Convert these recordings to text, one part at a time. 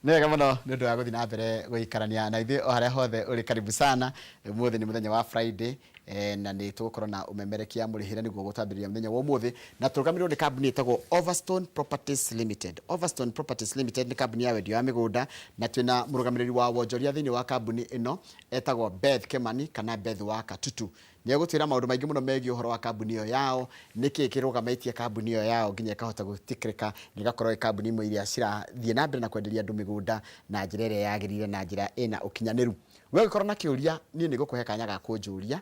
Nĩ wega mũno nĩ ũndũ wa gũthiĩ na mbere gũikarania na ithuĩ o harĩa hothe ũrĩ. Karibu sana. Ũmũthĩ nĩ mũthenya wa Friday na nĩ tũgũkorwo na ũmemerekia mũrĩhĩre nĩguo gũtambĩrĩria mũthenya wa ũmũthĩ, na tũrũgamĩrĩirwo nĩ kambuni ĩtagwo Overstone Properties Limited. Overstone Properties Limited nĩ kambuni ya wendia wa mĩgũnda, na twĩna mũrũgamĩrĩri wa wonjoria thĩinĩ wa kambuni ĩno etagwo Beth Kimani kana Beth wa Katutu. Nĩ egũtwĩra maũndũ maingĩ mũno megiĩ ũhoro wa kambuni ĩyo yao, nĩkĩ kĩrũgamĩtie kambuni ĩyo yao nginya ĩkahota gwĩtĩkĩrĩka na ĩgakorwo ĩ kambuni imwe iria cirathiĩ na mbere na kwenderia andũ mĩgũnda na njĩra ĩrĩa yagĩrĩire na njĩra ĩna ũkinyanĩru. We ũngĩkorwo na kĩũria, niĩ nĩ ngũkũhe kanya ga kũnjũria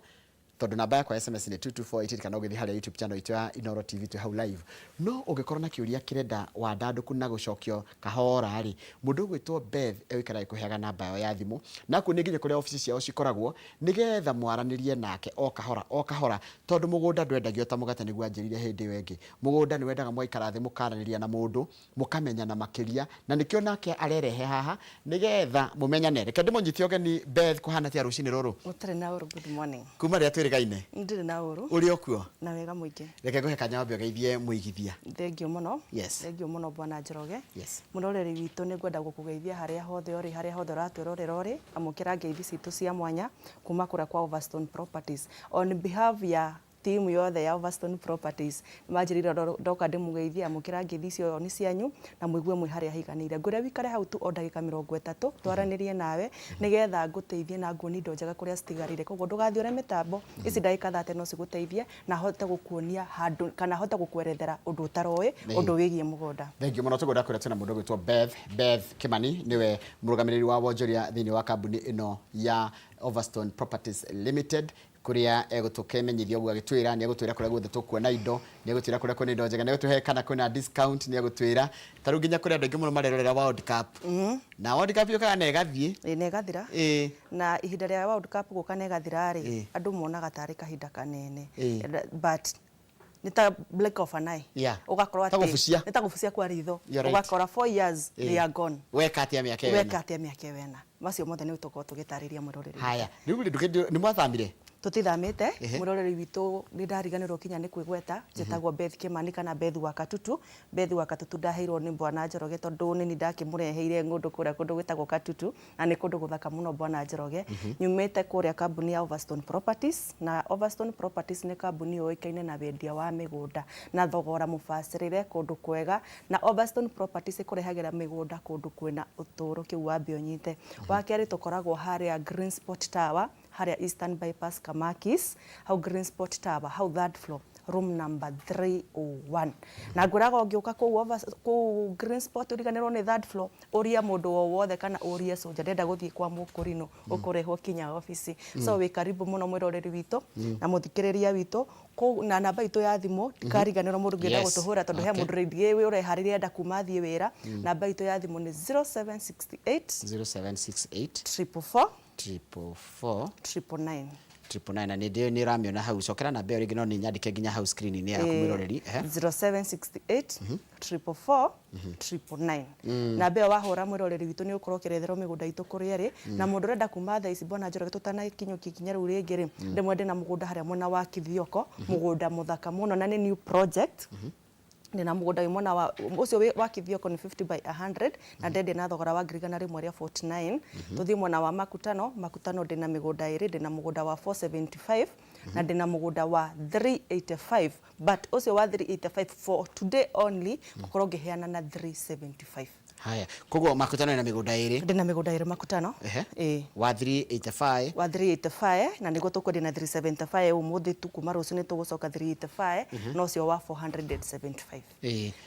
tondũ namba yakwa ya SMS nĩ 22488 kana ũgĩthiĩ harĩa YouTube channel itũ ya Inooro TV twĩ hau live. No ũngĩkorwo na kĩũria kĩrenda wandandũku na gũcokio kahora rĩ, mũndũ ũgwĩtwo Beth egũikara agĩkũheaga namba yao ya thimũ na akuonie nginya kũrĩa obici ciao cikoragwo nĩgetha mwaranĩrie nake o kahora o kahora tondũ mũgũnda ndwendagio ta mũgate nĩguo anjĩrire hĩndĩ ĩyo ĩngĩ. Mũgũnda nĩ wendaga mũgaikara thĩ mũkaranĩria na mũndũ, mũkamenyana makĩria na nĩkĩo nake arerehe haha nĩgetha mũmenyane. Reke ndĩmũnyite ũgeni Beth, kũhana atĩa rũcinĩ rũrũ? Gũtarĩ na ũru, good morning. Kuma rĩrĩa twĩrĩgaine? Ndirĩ na ũru. Ũrĩ o kuo? Na wega mũingĩ. Reke ngũhe kanya wambe ũgeithie mũigithia. Thengiũ mũno. Yes. Thengiũ mũno Bwana Njoroge. Yes. Mũroreri witũ nĩ ngwenda gũkũgeithia harĩa hothe ũrĩ, harĩa hothe ũratwĩrorera ũrĩ, amũkĩra ngeithi citũ cia mwanya kuma kũrĩa kwa Overstone Properties. On behalf ya team yothe ya Overstone Properties, nĩ manjĩrire ndoka ndĩmũgeithie, amũkĩra ngeithi icio nĩ cianyu na mũigue mwĩ harĩa haiganĩire. Ngwĩre wĩikare hau tu o ndagĩka 30 twaranĩrie nawe nĩgetha ngũteithie na nguonie indo njega kũrĩa citigarĩire. Koguo ndũgathiĩ mĩtambo, ici ndagĩka 30 no cigũteithie na hote gũkuonia handũ kana hote gũkwerethera ũndũ ũtaroĩ ũndũ wĩgiĩ mũgũnda. Thengiũ mũno. Tũgwenda kwĩra twĩna mũndũ ũgwĩtwo Beth, Beth Kimani nĩwe mũrũgamĩrĩri wa wonjoria thĩinĩ wa kambuni ĩno ya Overstone Properties Limited, kũrĩa egũtũkemenyithia ũguo agĩtwĩra nĩ egũtwĩra kũrĩa guothe tũkuona indo, nĩ egũtwĩra kũrĩa kwĩna indo njega, nĩ egũtũhe kana kwĩna discount, nĩ egũtwĩra ta rĩu nginya kũrĩ andũ aingĩ mũno marerorera World Cup na World Cup yũkaga na ĩgathiĩ. Ĩĩ, na ĩgathira. Na ihinda rĩa World Cup gũka na ĩgathira rĩ, andũ monaga tarĩ kahinda kanene. But nĩ ta blink of an eye. Ũgakorwo Ta atĩ gũbucia. nĩ ta gũbucia kwa ritho. You're right. Ũgakora 4 years they are gone. Weka atĩa mĩaka ĩyo ĩna? Weka atĩa mĩaka ĩyo ĩna? Macio mothe nĩ tũkorwo tũgĩtarĩria mwĩroreri witũ. Haya, rĩu rĩ nĩ mwathamire? Tũtithamĩte. Mwĩroreri witũ, nĩ ndariganĩrwo kinya nĩ kwĩgweta, njĩtagwo Beth Kimani kana Beth wa Katutu. Beth wa Katutu ndaheirwo nĩ Bwana Njoroge tondũ nĩ niĩ ndakĩmũreheire ng'ũndũ kũrĩa kũndũ gwĩtagwo Katutu na nĩ kũndũ gũthaka mũno Bwana Njoroge. Nyumĩte kũrĩa kambuni ya Overstone Properties, na Overstone Properties nĩ kambuni yũĩkaine na wendia wa mĩgũnda na thogora mũbacĩrĩre kũndũ kwega, na Overstone Properties ĩkũrehagĩra mĩgũnda kũndũ kwĩna ũtũũro, kĩu wambe ũnyite. Wa kerĩ tũkoragwo harĩa Green Spot Tower, harĩa Eastern Bypass Kamakis, hau Green Spot Tower, hau third floor, room number 301. Na ngwĩraga ũngĩũka kũu kũu Green Spot ũriganĩrwo nĩ third floor, ũrie mũndũ o wothe kana ũrie soja ndĩrenda gũthiĩ kwa mũkũrinũ, ũkũrehwo kinya obici. So wĩ karibu mũno mwĩroreri witũ na mũthikĩrĩria witũ kũu, na namba itũ ya thimũ ndikariganĩrwo mũndũ ũngĩenda gũtũhũra tondũ he mũndũ rĩngĩ ũreharĩria enda kuma athiĩ wĩra. Namba itũ ya thimũ nĩ 0768 0768 444 444 999. 999. Na nĩ ũramĩona hau, cokera namba ĩyo rĩngĩ, no nĩ nyandĩke nginya hau screen-inĩ yaku mwĩroreri. 0768 444 999. Namba ĩyo wahũra, mwĩroreri witũ, nĩ ũgũkorwo ũkĩretherwo mĩgũnda itũ kũrĩa ĩrĩ. Na mũndũ ũrenda kuma thaa ici, Bwana Njoroge, tũtanakinyũkia ikinya rĩu rĩngĩ rĩ, ndĩmwe ndĩna mũgũnda harĩa mwena wa Kithioko, mũgũnda mũthaka mũno na nĩ new project. Ndĩna mũgũnda wĩ mwena wa ũcio wa Kithioko, nĩ 50 by 100 na ndendia na thogora wa 149,000. Tũthiĩ mwena wa Makutano. Makutano ndĩna mĩgũnda ĩrĩ, ndĩna mũgũnda wa 475 na ndĩna mũgũnda wa 385, but ũcio wa 385 for today only ngũkorwo ngĩheana na 375. Haya, koguo Makutano ĩna mĩgũnda ĩrĩ? Ndĩna mĩgũnda ĩrĩ Makutano. Ĩĩ. Wa 385. Wa 385 na nĩguo tũkwendia na 375 ũmũthĩ tu, kuma rũciũ nĩ tũgũcoka 385 na ũcio wa 475.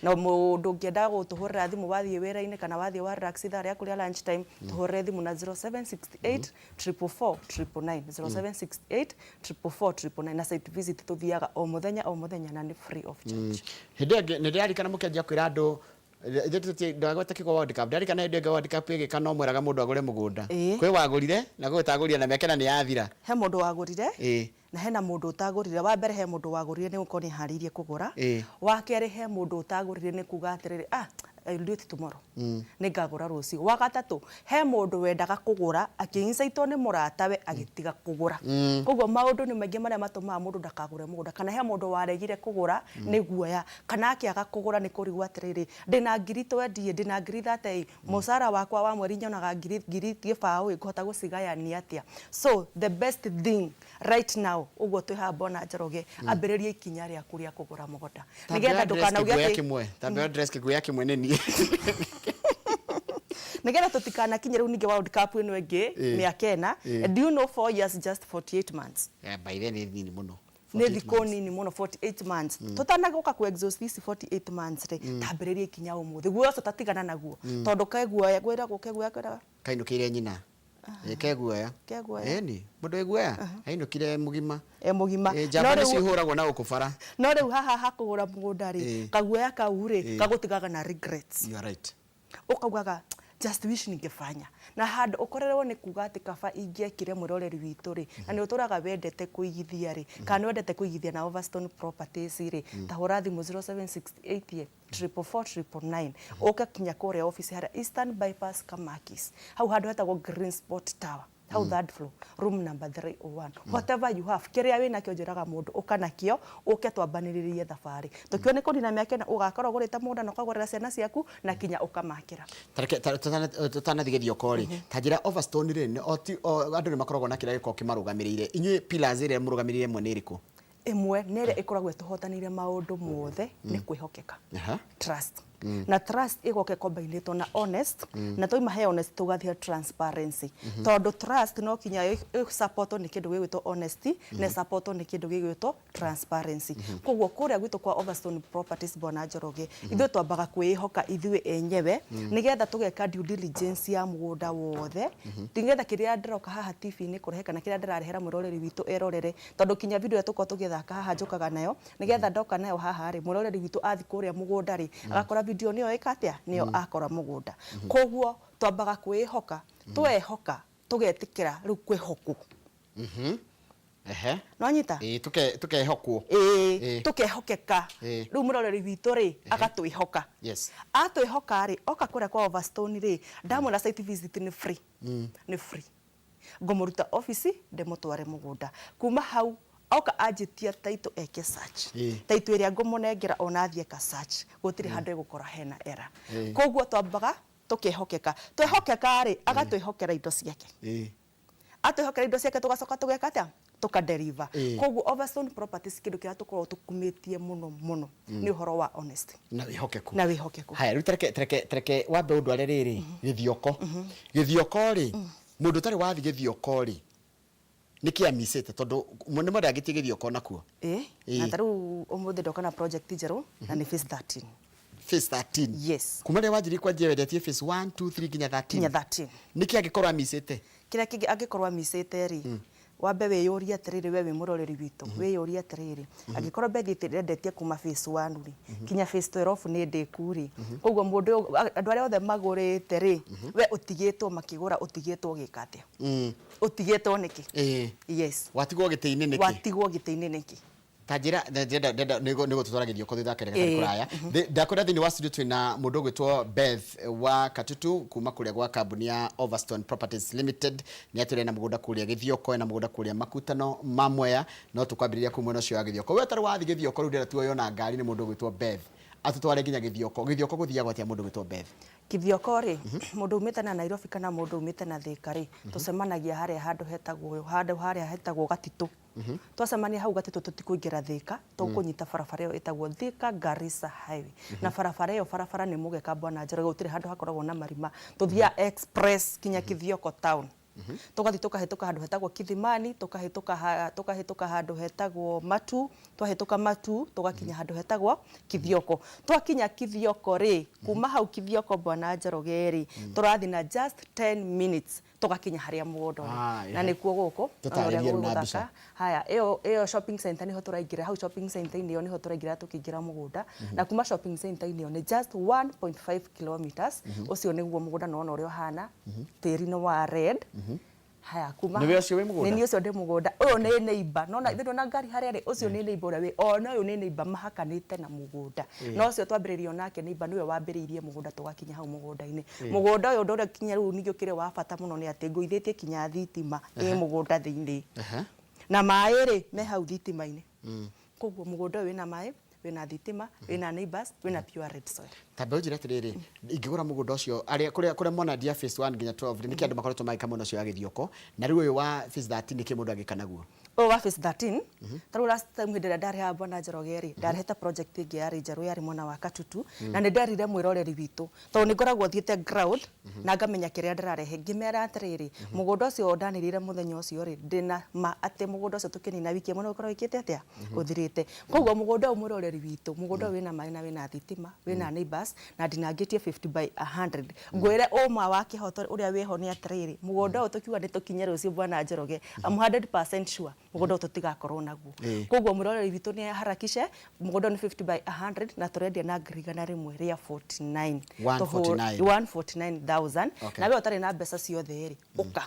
Na mũndũ ũngĩenda gũtũhũrĩra thimũ wathiĩ wĩra-inĩ kana wathiĩ wa relax ithaa rĩa kũrĩa, lunch time, tũhũrĩre thimũ na 0768 444 999, 0768 444 999. Na site visit tũthiaga o mũthenya o mũthenya na nĩ free of charge. Hĩndĩ ĩyo ĩngĩ nĩ ndĩrarikana mũkĩanjia kwĩra andũ ndagweta kiugo World Cup, ndarikana hĩndĩ ĩngĩ World Cup ĩgĩka no mweraga mũndũ agũre mũgũnda. Kwĩ wagũrire na gwĩ ũtagũrire na mĩaka ĩna nĩ yathira. He mũndũ wagũrire na hena mũndũ ũtagũrire. Wa mbere, he mũndũ wagũrire nĩ gũkorwo nĩ aharĩirie kũgũra. Wa kerĩ, he mũndũ ũtagũrire nĩ kuga atĩrĩrĩ, ah, I will do it tomorrow, nĩ ngagũra rũciũ. Wa gatatũ, he mũndũ wendaga kũgũra, akĩincaitwo nĩ mũratawe, agĩtiga kũgũra. Koguo maũndũ nĩ maingĩ marĩa matũmaga mũndũ ndakagũre mũgũnda. Kana he mũndũ waregire kũgũra nĩ guoya, kana akĩaga kũgũra nĩ kũrigwo atĩrĩrĩ, ndĩna ngiri 20, ndĩna ngiri 30, mũcara wakwa wa mweri nyonaga ngiri 20, ngũhota gũcigayania atĩa? So the best thing right now, ũguo twĩ haha, Bwana Njoroge, ambĩrĩria ikinya rĩaku rĩa kũgũra mũgũnda, nĩgetha ndũkanauge kĩguoya atĩ kĩmwe, tambea dress kĩguoya kĩmwe nĩ niĩ. Nĩgetha tũtikanakinye rĩu ningĩ World Cup ĩno ĩngĩ mĩaka 4. Do you know 4 years, just 48 months? Eh, by then nĩ nini mũno. Nĩ 48 thikũ months. Nini mũno, 48 months. Tũtanagoka ku exhaust ici 48 months rĩ, tambĩrĩria ikinya ũmũthĩ. Guoya ũcio tatigana naguo, tondũ keguoya, gwĩragwo keguoya kwĩraga Kainũkĩire nyina. Ĩ, keguoya. Keguoya. Ĩni mũndũ wĩ guoya ainũkire mũgima. E mũgima. Ĩ, No njamba nĩcio rĩu ihũragwo na gũkũ bara. No rĩu haha hakũgũra mũgũnda rĩ, kaguoya kau rĩ, kagũtigaga na regrets. You are right. Ũkaugaga, "Just wish ningefanya," na handũ ũkorerwo nĩ kuga atĩ kaba ingĩekire. Mwĩroreri witũ rĩ, na nĩ ũtũraga wendete kũigithia rĩ, kana nĩ wendete kũigithia na Overstone Properties rĩ, ta hũra thimũ 0768 444 999, ũke kinya kũrĩa office harĩa Eastern Bypass, Kamakis, hau handũ hetagwo Green Spot Tower, hau third floor, room number 301. Whatever you have, kĩrĩa wĩ nakĩo, njĩraga mũndũ ũka nakĩo, ũke twambanĩrĩrie thabarĩ, tũkione nĩ kũnina mĩaka 4 ũgakorwo ũgũrĩte mũgũnda na ũkagũrĩra ciana ciaku na kinya ũkamakĩra. Tareke tũtanathiĩ Gĩthioko rĩ, ta njĩra, Overstone rĩ, andũ nĩ makoragwo na kĩrĩa gĩkoragwo kĩmarũgamĩrĩire. Inyuĩ pillars ĩrĩa mũrũgamĩrĩire ĩmwe nĩ ĩrĩkũ? Ĩmwe nĩ ĩrĩa ĩkoragwo ĩtũhotanĩire maũndũ mothe nĩ kwĩhokeka, trust. Na trust ĩgoka ĩkombainĩtwo na honest, na twaima he honest tũgathiĩ transparency, tondũ trust no kinya ĩsupportwo nĩ kĩndũ gĩgwĩtwo honesty na ĩsupportwo nĩ kĩndũ gĩgwĩtwo transparency. Koguo kũrĩa gwitũ kwa Overstone Properties, Bwana Njoroge, ithuĩ twambaga kwĩĩhoka ithuĩ enyewe, nĩgetha tũgeka due diligence ya mũgũnda wothe, nĩgetha kĩrĩa ndĩroka haha TV-inĩ kũrehe kana kĩrĩa ndĩrarehera mwĩroreri witũ erorere, tondũ kinya video ĩrĩa tũkoragwo tũgĩthaka haha njũkaga nayo, nĩgetha ndoka nayo haha rĩ, mwĩroreri witũ athi kũrĩa mũgũnda rĩ, agakora video nĩyo ĩka atĩa, nĩyo akora mũgũnda. Koguo twambaga kwĩĩhoka, twehoka tũgetĩkĩra rĩu kwĩhokwo. Nonyita? Ĩ, tũkehokwo. Ĩĩ, tũkehokeka. Rĩu mũroreri witũ rĩ, agatwĩhoka. Atwĩhoka rĩ, oka kũrĩa kwa Overstone rĩ, ndamwĩra site visit nĩ free, nĩ free. Ngũmũruta ofici ndĩmũtware mũgũnda. Kuma hau oka anjĩtia title eke search, title ĩrĩa ngũmũnengera, ona athiĩ eka search, gũtirĩ handũ ĩgũkora hena error. Koguo twambaga tũkehokeka. Twehokeka rĩ, agatwĩhokera indo ciake. Atwĩhokera indo ciake, tũgacoka tũgeka atĩa? Tũkadeliver. Koguo Overstone Properties, kĩndũ kĩrĩa tũkoragwo tũkumĩtie mũno mũno nĩ ũhoro wa honesty na wĩhokeku. Na wĩhokeku. Haya, rĩu tareke wambe ũndware rĩrĩ Gĩthioko. Gĩthioko rĩ, mũndũ ũtarĩ wathiĩ Gĩthioko rĩ, nĩkĩ amicĩte? Tondũ nĩ mwendangĩtie Gĩthioko nakuo. Ĩ. Na ta rĩu ũmũthĩ ndoka na project njerũ, na nĩ phase 13. Phase 13? Yes. Kuma rĩrĩa wanjirie kwanjia wendetie phase 1, 2, 3 nginya 13. Nginya 13. Nĩkĩ angĩkorwo amicĩte? Kĩrĩa kĩngĩ angĩkorwo amicĩte rĩ, wambe wĩyũrie atĩrĩrĩ, we wĩ mũroreri witũ, wĩyũrie atĩrĩrĩ, angĩkorwo Bethi ĩrendetie kuma phase 1 rĩ kinya phase 12 nĩ ndĩku rĩ, koguo mũndũ ũyũ, andũ arĩa othe magũrĩte rĩ, we ũtigĩtwo makĩgũra, ũtigĩtwo ũgĩka atĩa? Ũtigĩtwo nĩkĩ? Yes. Watigwo gĩtĩ-inĩ nĩkĩ? Watigwo gĩtĩ-inĩ nĩkĩ? Ta njĩra ndenda ndenda nĩguo tũtwara Gĩthioko thutha kere gatarĩ kũraya. Ndakwĩra thĩinĩ wa studio twĩna mũndũ ũgwĩtwo Beth wa Katutu kuma kũrĩa gwa kambuni ya Overstone Properties Limited. Nĩ atwĩra ena mũgũnda kũrĩa Gĩthioko, ena mũgũnda kũrĩa Makutano ma Mwea, no tũkwambĩrĩria kũu mwena ũcio wa Gĩthioko. We ũtarĩ wathiĩ Gĩthioko, rĩu ndĩrenda tuoywo na ngari nĩ mũndũ ũgwĩtwo Beth atũtware nginya Gĩthioko. Gĩthioko gũthiagwo atĩa, mũndũ ũgwĩtwo Beth? Kithioko rĩ, mũndũ umĩte na Nairobi kana mũndũ umĩte na Thika rĩ, tũcemanagia harĩa handũ hetagwo, handũ harĩa hetagwo Gatitũ. Twacemania hau Gatitũ, tũtikũingĩra Thika, tũkũnyita barabara ĩyo ĩtagwo Thika Garissa Highway. Na barabara ĩyo, barabara nĩ mũgeka, Bwana Njoroge, gũtirĩ handũ hakoragwo na marima. Tũthiaga express kinya Kithioko town. Tũgathiĩ tũkahĩtũka handũ hetagwo Kithimani, tũkahĩtũka handũ hetagwo Matu, twahĩtũka Matu tũgakinya handũ hetagwo Kithioko. Twakinya Kithioko rĩ, kuma hau Kithioko, Bwana Njoroge rĩ, tũrathiĩ na just 10 minutes tũgakinya harĩa mũgũnda ũrĩ. Na nĩkuo gũkũ ona ũrĩa Tũtarĩrie rĩu na gũgũthaka. mbica. Haya, ĩyo shopping center nĩho tũraingĩra. Hau shopping center-inĩ ĩyo nĩho tũraingĩra tũkĩingĩra mũgũnda, na kuma shopping center-inĩ ĩyo nĩ just 1.5 kilometers. Ũcio nĩguo mũgũnda, na wona ũrĩa ũhana, tĩri nĩ wa red. Haya, kuma Nĩwe ũcio wĩ mũgũnda? Nĩ niĩ ũcio ndĩ mũgũnda. Ũyũ nĩ neighbor. Nona ithe ndona ngari harĩa rĩ, ũcio nĩ neighbor ũrĩa wĩ ona ũyũ nĩ neighbor mahakanĩte na mũgũnda. Na ũcio twambĩrĩirie onake neighbor nĩwe wambĩrĩirie mũgũnda tũgakinya hau mũgũnda-inĩ. Mũgũnda ũyũ ũndũ ũrĩa kinya rĩu ningĩ ũkĩrĩ wa bata mũno nĩ atĩ ngũithĩtie kinya thitima ĩ mũgũnda thĩinĩ. Na maĩ rĩ, me hau thitima-inĩ. Koguo mũgũnda ũyũ wĩna maĩ, wĩna thitima, wĩna neighbors, wĩna pure red soil. Ta mbe ũnjĩre atĩrĩrĩ, ingĩgũra mũgũnda ũcio, arĩa kũrĩa kũrĩa monandia phase 1 nginya 12 nĩkĩ andũ makoretwo magĩka mwena ũcio wa Gĩthioko, na rĩu ũyũ wa phase 13 nĩkĩ mũndũ angĩka naguo? Ũyũ wa phase 13, ta rĩu last time hĩndĩ ĩrĩa ndarĩ haha Bwana Njoroge rĩ, ndarehete project ĩngĩ yarĩ njerũ yarĩ mwena wa Katutu, na nĩ nderire mwĩroreri witũ, tondũ nĩ ngoragwo thiĩte ground na ngamenya kĩrĩa ndĩrarehe, ngĩmera atĩrĩrĩ, mũgũnda ũcio ndanĩrĩire mũthenya ũcio rĩ, ndĩna ma atĩ mũgũnda ũcio tũkĩnina wiki ĩmwe nĩ ũgũkorwo wĩkĩte atĩa? Ũthirĩte. Koguo mũgũnda ũyũ mwĩroreri witũ, mũgũnda ũyũ wĩna maĩ na wĩna thitima, wĩna neighbors, na ndinangĩtie 50 by 100. Ngwĩre ũma wa kĩhoto ũrĩa wĩho nĩ atĩrĩrĩ, mũgũnda ũyũ tũkiuga nĩ tũkinye rũciũ Bwana Njoroge, I'm 100% sure mũgũnda ũyũ tũtigakorwo naguo. Koguo mwĩroreri witũ nĩ harakishe, mũgũnda ũyũ nĩ 50 by 100 na tũrendia na ngiri igana rĩmwe rĩa 49. 149. 149,000. Na we ũtarĩ na mbeca ciothe rĩ, ũka.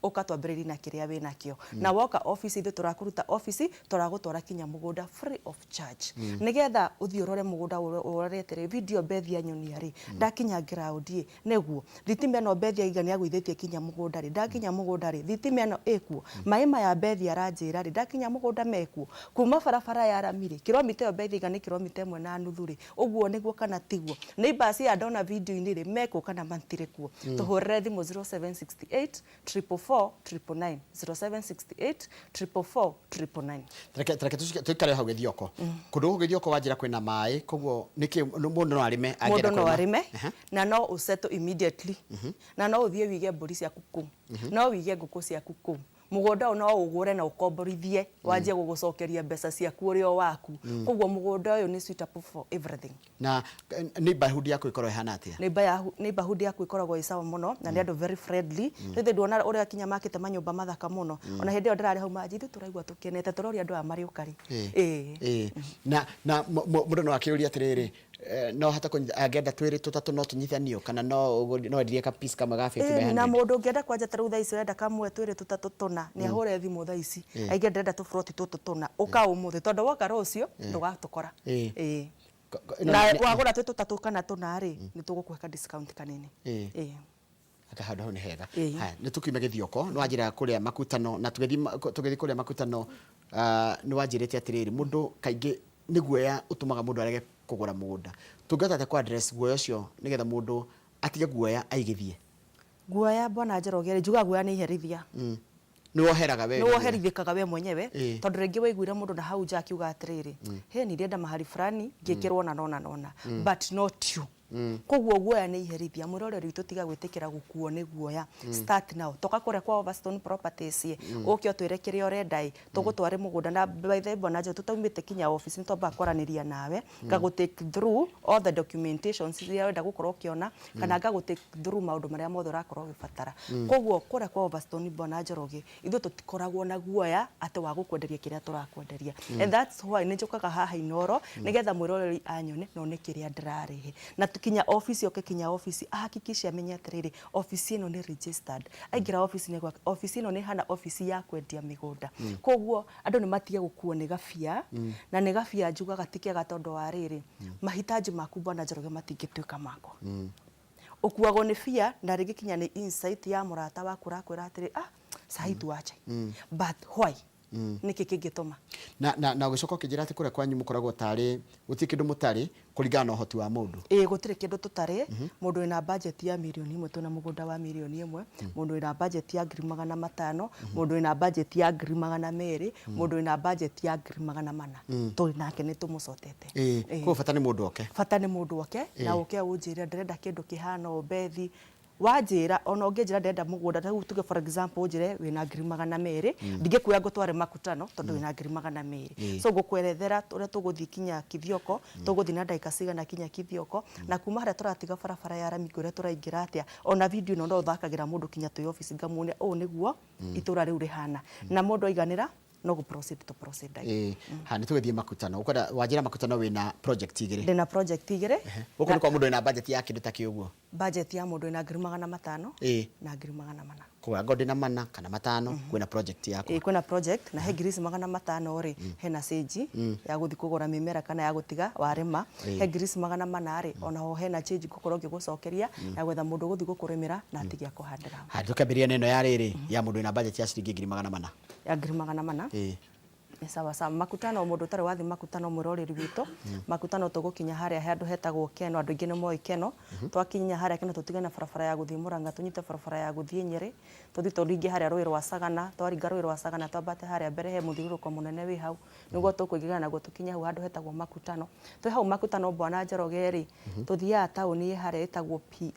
Ũka twambĩrĩrie na kĩrĩa wĩ nakĩo. Na woka office ithuĩ tũrakũruta office, tũragũtwara kinya mũgũnda free of charge. Nĩgetha ũthiĩ ũrore mũgũnda ũrore atĩrĩ, video Beth anyonia rĩ, ndakinya ground ĩ, nĩguo. Thitima ĩno Beth aiga nĩ agũithĩtie kinya mũgũnda rĩ, ndakinya mũgũnda rĩ, thitima ĩno ĩkuo? Maĩ maya Beth aranjĩra rĩ, ndakinya mũgũnda mekuo? Kuma barabara ya rami rĩ, kilomita ĩyo Beth aiga nĩ kilomita ĩmwe na nuthu rĩ, ũguo nĩguo kana tiguo? Neighbors aya ndona video-inĩ rĩ, mekuo kana matirĩ kuo? Tũhũrĩre thimũ 0768 444 999, 0768 444 999. Reke reke tũikare hau Gĩthioko. Kũndũ gũkũ Gĩthioko wanjĩra kwĩna maĩ, koguo nĩkĩ mũndũ no arĩme angĩenda Mũndũ no kũrĩma? arĩme na no ũsettle immediately, na no ũthiĩ wĩige mbũri ciaku kũu, no wĩige ngũkũ ciaku kũu. Mũgũnda ũyũ no ũgũre na ũkomborithie, wanjie gũgũcokeria mbeca ciaku ũrĩ o waku. Koguo mũgũnda ũyũ nĩ suitable for everything. Na neighborhood yaku ĩkoragwo ĩhana atĩa? Neighborhood yaku ĩkoragwo ĩ sawa mũno na nĩ andũ very friendly. Rĩu nduona ũrĩa kinya makĩte manyũmba mathaka mũno. Ona hĩndĩ ĩyo ndĩrarĩ hau manjĩ, ithuĩ tũraigua tũkenete, tũroria andũ aya marĩũka rĩ. Ĩĩ. Na mũndũ no akĩũrie atĩrĩrĩ, no hote kũnyita angĩenda twĩrĩ tũtatũ no tũnyitanio kana no no endirie ka piece kamwe ga 50 by 100? Na mũndũ ũngĩenda kwanja ta rĩu thaa ici ũrenda kamwe twĩrĩ tũtatũ tũna, nĩ ahũre thimũ thaa ici. Aige ndĩrenda tũburoti tũtũ tũna, ũka ũmũthĩ tondũ woka rũciũ ndũgatũkora. Ĩĩ. Na wagũra twĩ tũtatũ kana tũna rĩ, nĩ tũgũkũhe ka discount kanini. Ĩĩ. Anga handũ hau nĩ hega. Haya, nĩ tũkiume Gĩthioko, nĩ wanjĩra kũrĩa Makutano, na tũgĩthiĩ kũrĩa Makutano, nĩ wanjĩrĩte atĩrĩrĩ, mũndũ kaingĩ nĩ guoya ũtũmaga mũndũ arege kũgũra mũgũnda. Tũngĩhota atĩa kũ address guoya ũcio nĩgetha mũndũ atige guoya aigithie? Guoya Bwana Njoroge rĩ, njugaga guoya nĩ iherithia. Nĩ woheraga we. Nĩ woherithĩkaga we mwenyewe, tondũ rĩngĩ waiguire mũndũ na hau nja akiuga atĩrĩrĩ, he nilienda mahali fulani ngĩkĩrwo na nona nona, but not you. Koguo guoya nĩ iherithia. Mwĩroreri witũ tiga gwĩtĩkĩra gũkuo nĩ guoya. Start now. Toka kũrĩa kwa Overstone Properties ĩ, ũke ũtwĩre kĩrĩa ũrenda ĩ, tũgũtware mũgũnda. Na by the way Bwana Njoroge, tũtaumĩte kinya office nĩ twambaga kwaranĩria nawe, ngagũ take through all the documentations iria ũrenda gũkorwo ũkĩona, kana ngagũ take through maũndũ marĩa mothe ũrakorwo ũgĩbatara. Koguo kũrĩa kwa Overstone Bwana Njoroge, ithuĩ tũtikoragwo na guoya atĩ wa gũkwenderia kĩrĩa tũrakwenderia. And that's why nĩ njũkaga haha Inooro nĩgetha mwĩroreri anyone na one kĩrĩa ndĩrarehe. Na kinya office oke kinya office ahakikishe amenye atĩrĩrĩ, office ĩno nĩ registered. Aingĩra office nĩ office ĩno nĩ ĩhana office ya kwendia mĩgũnda. Koguo andũ nĩ matige gũkuo nĩ gabia, na nĩ gabia njugaga ti kega tondũ wa rĩrĩ, mahitaji maku Bwana Njoroge matingĩtuĩka makwa. Ũkuagwo nĩ bia na rĩngĩ kinya nĩ insight ya mũrata waku ũrakwĩra atĩrĩ, ah, sahi tuache. But why? Nĩkĩ kĩngĩtũma? Na ũgĩcoka ũkĩnjĩra atĩ kũrĩa kwanyu mũkoragwo tarĩ gũtirĩ kĩndũ mũtarĩ kũringana na ũhoti wa mũndũ. Ĩĩ, gũtirĩ kĩndũ tũtarĩ. Mũndũ wĩna budget ya mirioni ĩmwe twĩna mũgũnda wa mirioni ĩmwe, mũndũ wĩna budget ya 500,000, mũndũ wĩna budget ya 200,000, mũndũ wĩna budget ya 400,000. Tũrĩ nake nĩ tũmũcotete. Koguo bata nĩ mũndũ oke. Bata nĩ mũndũ oke na ũke ũnjĩre ndĩrenda kĩndũ kĩhana ũũ Bethi. Wanjĩra ona ũngĩnjĩra ndĩrenda mũgũnda ta rĩu tuge for example ũnjĩre wĩna 200,000, ndingĩkuoya ngũtware Makutano tondũ wĩna 200,000. So ngũkwerethera ũrĩa tũgũthiĩ kinya Kithioko, tũgũthiĩ na ndagĩka cigana kinya Kithioko, na kuma harĩa tũratiga barabara ya rami ngwĩre tũraingĩra atĩa. Ona video ĩno no thakagĩra mũndũ kinya twĩ office ngamuonia ũũ nĩguo itũra rĩu rĩhana. Na mũndũ aiganĩra no gũ proceed to proceed. Ha nĩ tũgĩthiĩ Makutano. Ũkwenda wanjĩra Makutano wĩna project igĩrĩ. Ndĩna project igĩrĩ. Gũkũ nĩ kwa mũndũ wĩna budget ya kĩndũ ta kĩu ũguo. Budget ya mũndũ wĩna 500,000 na 400,000. Koguo angorwo ndĩna mana kana matano, kwĩna project yakwa. Ĩĩ, kwĩna project na he ngiri ici 500 rĩ, hena change ya gũthiĩ kũgũra mĩmera kana ya gũtiga warĩma. He ngiri ici 400 rĩ, onaho hena change ngũkorwo ngĩgũcokeria ya gwetha mũndũ ũgũthiĩ gũkũrĩmĩra na atige akũhandĩra. Haya, tũkĩambĩrĩria na ĩno ya rĩrĩ ya mũndũ wĩna budget ya ciringi 400,000. Ya 400,000. Ĩĩ. Nĩ sawa sawa. Makutano, mũndũ ũtarĩ wathiĩ Makutano, mwĩroreri witũ, Makutano tũgũkinya harĩa he handũ hetagwo Keno, andũ aingĩ nĩ moĩ Keno. Twakinya harĩa Keno tũtige na barabara ya gũthiĩ Murang'a, tũnyite barabara ya gũthiĩ Nyĩrĩ, tũthiĩ tũringe harĩa rũĩ rwa Sagana, twaringa rũĩ rwa Sagana twambate harĩa mbere he mũthiũrũrũko mũnene wĩ hau, nĩguo tũkũingĩra naguo tũkinye hau handũ hetagwo Makutano. Twĩ hau Makutano Bwana Njoroge rĩ, tũthiaga taũni ĩ harĩa ĩtagwo PI,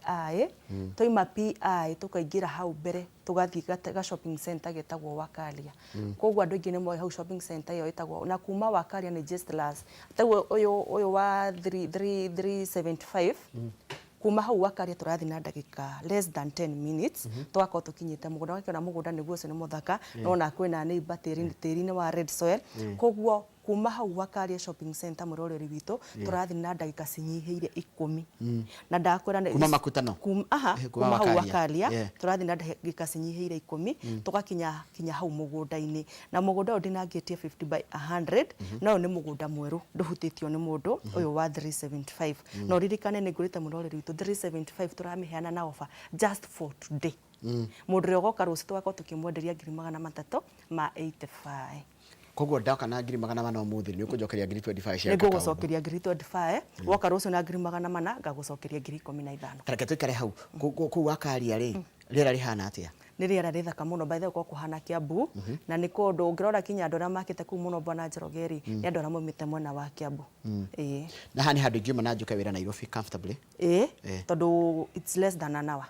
twaima PI tũkaingĩra hau mbere tũgathiĩ ga shopping center getagwo Wakaria. Koguo andũ aingĩ nĩ moĩ hau shopping center ĩyo ĩtagwo, na kuma Wakaria nĩ just last. Taguo ũyũ ũyũ wa 375, kuma hau Wakaria tũrathiĩ na ndagĩka less than 10 minutes, tũgakorwo tũkinyĩte mũgũnda. Wakĩona mũgũnda nĩguo ũcio nĩ mũthaka, nĩwona kwĩna neighbor, tĩri tĩri nĩ wa red soil. Koguo kuma hau Wakaria shopping center, mwĩroreri witũ, tũrathiĩ na ndagĩka cinyihĩire 10. Na ndakwĩra Kuma Makutano? Aha, Kuma kuma hau Wakaria. Wakaria tũrathiĩ na ndagĩka cinyihĩire 10, tũgakinya kinya hau mũgũnda-inĩ. Na mũgũnda ũyũ ndinangĩtie 50 by 100, no ũyũ nĩ mũgũnda mwerũ ndũhutĩtio nĩ mũndũ, ũyũ wa 375. Na ũririkane nĩ ngũrĩte, mwĩroreri witũ, 375 tũramĩheana na offer just for today. Mũndũ ũrĩa ũgoka rũciũ tũgakorwo tũkĩmwenderia 385,000. Koguo ndoka na 400,000 ũmũthĩ, nĩ ũkũnjokeria ngiri 25 cia Nĩ gwĩka kaũndũ. Ngũgũcokeria ngiri 25. Woka rũciũ na 400,000, ngagũcokeria 15,000. Ta reke tũikare hau. Kũu Wakaria rĩ, rĩera rĩhana atĩa? Nĩ rĩera rĩthaka mũno, by the way, gũkoragwo kũhana Kiambu, na nĩ kũndũ ũngĩrora kinya andũ arĩa makĩte kũu mũno, Bwana Njoroge rĩ, nĩ andũ arĩa maumĩte mwena wa Kiambu, ĩĩ. Na haha nĩ handũ ingiuma na njũke wĩra Nairobi comfortably? Ĩĩ, tondũ it's less than an hour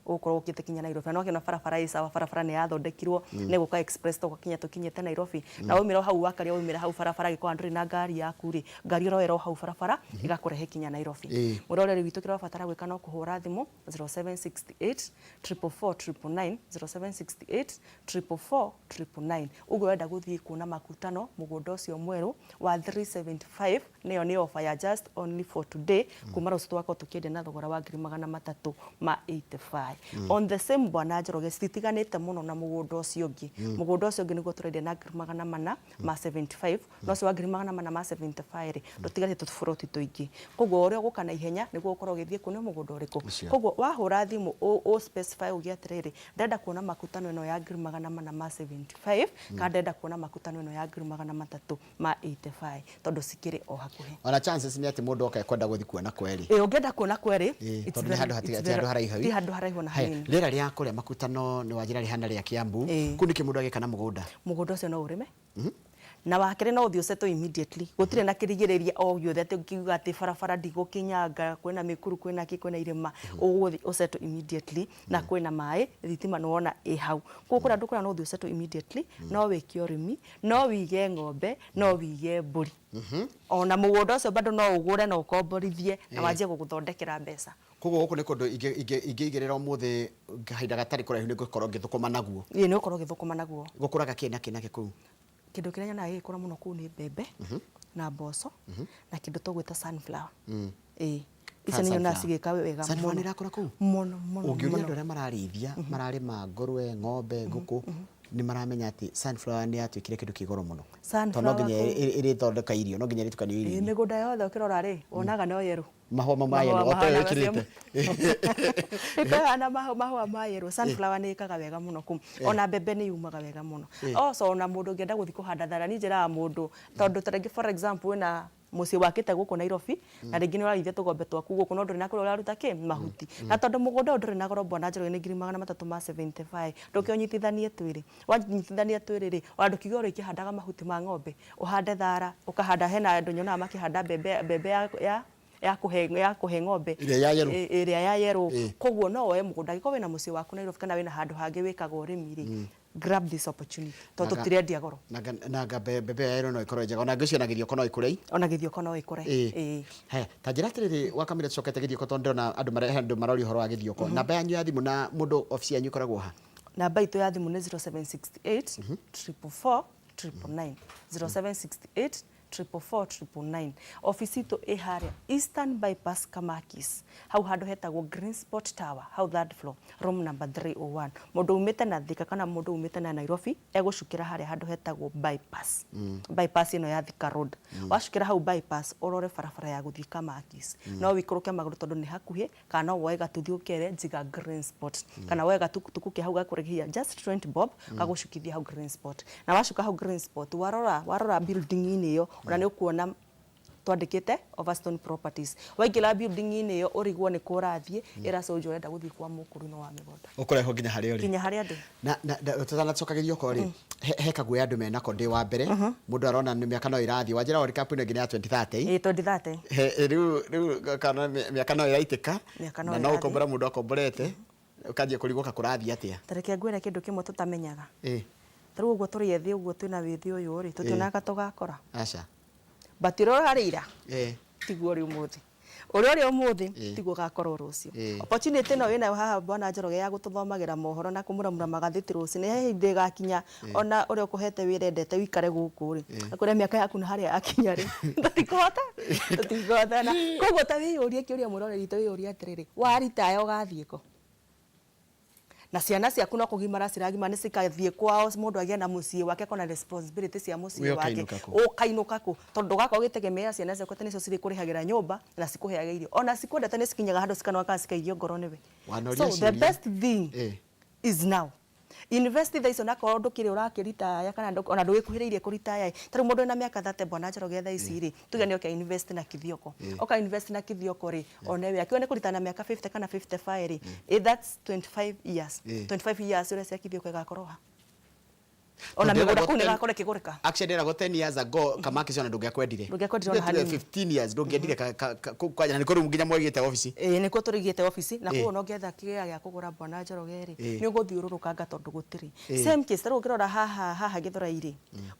ũgũkorwo ũkĩte kinya Nairobi. Na wakĩona barabara ĩ sawa, barabara nĩ yathondekirwo, nĩ gũka express tũgakinya tũkinyĩte Nairobi. Na waumĩra hau Wakaria, waumĩra hau barabara, angĩkorwo ndũrĩ na ngari yaku rĩ, ngari ũroera o hau barabara ĩgakũrehe kinya Nairobi. Mwĩroreri witũ, kĩrĩa ũrabatara gwĩka no kũhũra thimũ 0768 444 999, 0768 444 999. Ũguo ũrenda gũthiĩ kuona Makutano, mũgũnda ũcio mwerũ wa 375, nĩyo nĩ offer ya just only for today. Kuma rũciũ tũgakorwo tũkĩendia na thogora wa 385,000. On the same, Bwana Njoroge, cititiganĩte mũno na mũgũnda ũcio ũngĩ. Mũgũnda ũcio ũngĩ nĩguo tũrendia na 475,000, no ũcio wa 475,000 rĩ, ndũtigarĩte tũburoti tũingĩ. Koguo ũrĩa ũgũka na ihenya nĩguo ũkorwo ũgĩthiĩ kuona mũgũnda ũrĩkũ. Ũcio. Koguo wahũra thimũ ũ specify uge atĩrĩrĩ, ndĩrenda kuona Makutano ĩno ya 475,000, kana ndĩrenda kuona Makutano ĩno ya 385,000, tondũ cikĩrĩ o hakuhĩ. Ona chances nĩ atĩ mũndũ oka ekwenda gũthiĩ kuona kweri. Ĩ, ũngĩenda kuona kweri, tondũ nĩ handũ ti handũ haraihu. Ti handũ haraihu ona Haya, hanini. Rĩera rĩa kũrĩa Makutano nĩ wanjĩra rĩhana rĩa Kiambu. Kũu nĩkĩ mũndũ agĩka na mũgũnda? Mũgũnda ũcio no ũrĩme, na wakerĩ no ũthiĩ ũsettle immediately, gũtirĩ na kĩrigĩrĩria o gĩothe atĩ ũngiuga atĩ barabara ndigũkinyanga, kwĩna mĩkuru, kwĩna kĩ, kwĩna irĩma. Ũgũthiĩ ũsettle immediately, na kwĩna maĩ, thitima nĩ wona ĩ hau. Koguo kũrĩa andũ kũrĩa no ũthiĩ ũsettle immediately, no wĩke ũrĩmi, no wĩige ng'ombe, no wĩige mbũri. Ona mũgũnda ũcio bado no ũgũre na ũkomborithie na wanjie gũgũthondekera mbeca. Koguo gũkũ nĩ kũndũ ingĩigĩrĩra ũmũthĩ, kahinda gatarĩ kũraihu nĩ ngũkorwo ngĩthũkũma naguo. Ĩĩ, nĩ ũgũkorwo ũgĩthũkũma naguo. Gũkũraga kĩ na kĩ na kĩ kũu? Kĩndũ kĩrĩa nyonaga gĩgĩkũra mũno kũu nĩ mbembe na mboco na kĩndũ tũgwĩta sunflower. Ĩĩ, icio nĩ nyonaga cigĩka wega. Sunflower nĩ irakũra kũu? Mũno mũno. Ũngĩũria Mũno. Andũ arĩa mararĩithia, mararĩma ngũrwe, ng'ombe, ngũkũ, nĩ maramenya atĩ sunflower nĩ yatuĩkire kĩndũ kĩ goro mũno, tondũ no Sunflower nginya ĩrĩthondeka irio, no nginya ĩrĩtukanio irio-inĩ. Mĩgũnda yothe ũkĩrora rĩ, wonaga no yerũ. Mahũa mau ma yellow, o ta ũyũ wĩkĩrĩte. Ĩkahana mahũa ma yellow. Sunflower nĩ ĩkaga wega mũno kũu. Ona mbembe nĩ yumaga wega mũno. Also ona mũndũ ũngĩenda gũthiĩ kũhanda thara, niĩ njĩraga mũndũ, tondũ ta rĩngĩ, for example, wĩna mũciĩ wakĩte gũkũ Nairobi na rĩngĩ nĩ ũrarĩithia tũgombe twaku gũkũ, no ndũrĩ na kũrĩa ũraruta kĩ mahuti, na tondũ mũgũnda ũyũ ndũrĩ na goro, Bwana Njoroge, nĩ 375,000, ndũkĩũnyitithanie twĩrĩ. Wanyitithania twĩrĩ rĩ, ona ndũkiuge ũrĩkĩhandaga mahuti ma ng'ombe, ũhande thara, ũkahanda, hena andũ nyonaga makĩhanda mbembe, mbembe ya kũhe ng'ombe. Ĩrĩa ya yellow. Ĩrĩa ya yellow. Koguo no woe mũgũnda angĩkorwo wĩna mũciĩ waku Nairobi kana wĩna handũ hangĩ wĩkaga ũrĩmi rĩ, grab this opportunity tondũ tũtirendia goro. Nanga mbembe ya yellow no ĩkorwo njega, ona ngwĩciria na gĩthioko no ĩkũre. Ona gĩthioko no ĩkũre. Ĩĩ. Haya, ta njĩra atĩrĩrĩ, wakamĩra tũcokete gĩthioko, tondũ ndĩrona andũ andũ maroria ũhoro wa gĩthioko. Namba yanyu ya thimũ, na mũndũ obici yanyu ĩkoragwo ha? Namba itũ ya thimũ nĩ 0768 444 999, 0768. 444 999. Ofici itũ ĩ harĩa Eastern Bypass, Kamakis, hau handũ hetagwo Green Spot Tower, hau third floor, room number 301. Mũndũ umĩte na Thika kana mũndũ umĩte na Nairobi egũcukĩra harĩa handũ hetagwo bypass, bypass ĩno ya Thika Road. Wacukĩra hau bypass, ũrore barabara ya gũthiĩ Kamakis, no wĩikũrũke magũrũ tondũ nĩ hakuhĩ, kana no woe gatuthi ũkere njiga Green Spot, kana woe gatukutuku ke hau gakũrĩhia just 20 bob gagũcukithia hau Green Spot. Na wacuka hau Green Spot, warora building-inĩ ĩyo, ona nĩ ũkuona twandĩkĩte Overstone Properties. Waingĩra building-inĩ ĩyo, ũrigwo nĩ kũ ũrathiĩ, ĩra soldier ũrenda gũthiĩ kwa Mũkũrũ wa mĩgũnda. Ũkũrehwo nginya harĩa ũrĩ. Nginya harĩa ndĩ. Na tũtanacoka Gĩthioko rĩ, he kaguoya andũ menako. Ndĩ wa mbere, mũndũ arona nĩ mĩaka no ĩrathiĩ, wanjĩra World Cup ĩno ĩngĩ nĩ ya 2030. Ĩ, 2030. Rĩu kana mĩaka no ĩraitĩka. Mĩaka no na no ĩrathiĩ. ũkombora, mũndũ akomborete ũkanjia kũrigwo ka kũrathiĩ atĩa. Ta reke ngwĩre kĩndũ kĩmwe tũtamenyaga. Ta rĩu ũguo tũrĩ ethĩ, ũguo twĩna wĩthĩ ũyũ rĩ, tũtionaga tũgakora. Aca. But ũrĩa ũrarĩ ira tiguo ũrĩ ũmũthĩ, ũrĩa ũrĩ ũmũthĩ tiguo ũgakorwo rũciũ. Opportunity ĩno wĩnayo haha, bwana Njoroge, ya gũtũthomagĩra mohoro na kũmũramũra magathĩti rũcinĩ, he hĩndĩ ĩgakinya ona ũrĩa ũkũhete wĩra endete ũikare gũkũ rĩ, akwĩra mĩaka yaku na harĩa yakinya rĩ, tũtikũhota. Na koguo ta wĩyũrie kĩũria, mwĩroreri witũ, wĩyũrie atĩrĩrĩ, waritaya ũgathiĩ kũ? Na ciana ciaku no kũgimara ciragimara, nĩ cikathiĩ kwao, mũndũ agĩe na mũciĩ wake, akona responsibility cia mũciĩ We wake. ũkainũka kũ? Ũkainũka kũ? Tondũ ndũgakorwo ũgĩtegemea ciana ciaku atĩ nĩcio cirĩkũrĩhagĩra nyũmba na cikũheage irio. Ona cikwendete, nĩ cikinyaga handũ cikanoga kana cikaigio ngoro nĩwe. Wanoria So the ciũria. best thing is now invest thaa icio, nakorwo ndũkĩrĩ ũrakĩritaya kana ona ndũgĩkuhĩrĩirie kũritaya. Ta rĩu mũndũ wĩna mĩaka 30, bwana Njoroge, thaa ici rĩ, tuge nĩ oke invest na Kithioko, oka invest na Kithioko rĩ, one we akiuga nĩ kũritaya na mĩaka 50 kana 55 rĩ, that's 25 years. 25 years ũrĩa cia Kithioko ĩgakorwo ha ona Tondũ mĩgũnda ndĩragwo kũu nĩ ĩgakorwo ĩkĩgũrĩka. Actually, ndĩragwo 10 years ago Kamakis ona ndũngĩakwendire. Ndũngĩakwendire ona Tuge hanini. 15 years ndũngĩendire kwanja, na nĩkuo rĩu nginya mwaigĩte obici. Ĩĩ, nĩkuo tũrĩigĩte obici, na koguo no ngetha kĩgĩa gĩa kũgũra, bwana Njoroge rĩ, nĩ ũgũthiũrũrũkanga tondũ gũtirĩ. Same case, ta rĩu ũngĩrora haha Gĩthũrai rĩ,